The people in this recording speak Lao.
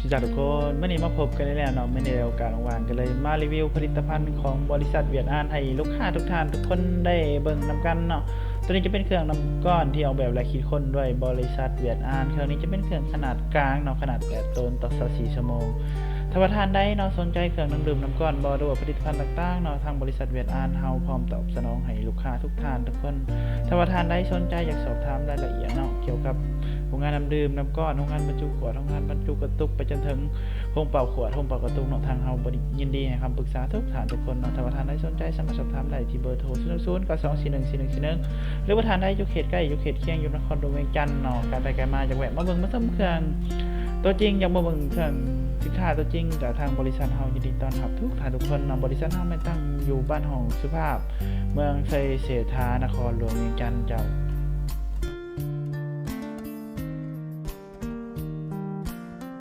ສະບາຍດີທຸກຄົນ, ມື້ນີ້ມາພົບກັນອີກແລ້ວເນາະ. ມື້ນີ້ໄດ້ໂອກາດວ່າງໆ ກໍເລີຍມາຣີວິວຜະລິດຕະພັນຂອງບໍລິສັດຫວຽດອານ ໃຫ້ລູກຄ້າທຸກທ່ານທຸກຄົນໄດ້ເບິ່ງນຳກັນເນາະ. ໂຕນີ້ຈະເປັນເຄື່ອງນ້ຳກ້ອນທີ່ອອກແບບ ແລະ ຄິດຄົ້ນດ້ວຍບໍລິສັດຫວຽດອານ. ເຄື່ອງນີ້ຈະເປັນເຄື່ອງຂະໜາດກາງເນາະ, ຂະໜາດແປດໂຕນຕໍ່ຊາວສີ່ຊົ່ວໂມງ. ຖ້າວ່າທ່ານໃດເນາະ ສົນໃຈເຄື່ອງນ້ຳດື່ມນ້ຳກ້ອນບໍ່ ຫຼືວ່າຜະລິດຕະພັນຕ່າງໆເນາະ, ທາງບໍລິສັດຫວຽດອານເຮົາພ້ອມຕອບສະໜອງໃຫ້ລູກຄ້າທຸກທ່ານທຸກຄົນ. ຖ້າວ່າທ່ານໃດສົນໃຈຢາກສອບຖາມລາຍລະອຽດເນາະ ກ່ຽວກັບໂຮງງານນ້ຳດື່ມນ້ຳກ້ອນ, ໂຮງງານບັນຈຸຂວດ, ໂຮງງານບັນຈຸກະຕຸກ ໄປຈົນເຖິງໂຮງເປົ່າຂວດ, ໂຮງເປົ່າກະຕຸກເນາະ, ທາງເຮົາບໍລິ ຍິນດີໃຫ້ຄຳປຶກສາທຸກທ່ານທຸກຄົນເນາະ. ຖ້າວ່າທ່ານໃດສົນໃຈສາມາດສອບຖາມໄດ້ທີ່ເບີໂທ ສູນຫົກສູນ ເກົ້າສອງສີ່ໜຶ່ງສີ່ໜຶ່ງສີ່ໜຶ່ງ ຫຼືວ່າທ່ານໃດຢູ່ເຂດໃກ້ ຢູ່ເຂດຄຽງ ຢູ່ນະຄອນຫຼວງວຽງຈັນເນາະ, ກາຍໄປກາຍມາ ຢາກແວະມາເບິ່ງມາຊົມເຄື່ອງໂຕຈິງ, ຢາກມາເບິ່ງເຄື່ອງສິນຄ້າໂຕຈິງ, ກະທາງບໍລິສັດເຮົາຍິນດີຕ້ອນຮັບທຸກທ່ານທຸກຄົນເນາະ. ບໍລິສັດເຮົາແມ່ນຕັ້ງຢູ່ບ້ານຫ້ອງສຸພາບ ເມືອງໄຊເສດຖາ ນະຄອນຫຼວງວຽງຈັນເຈົ້າ.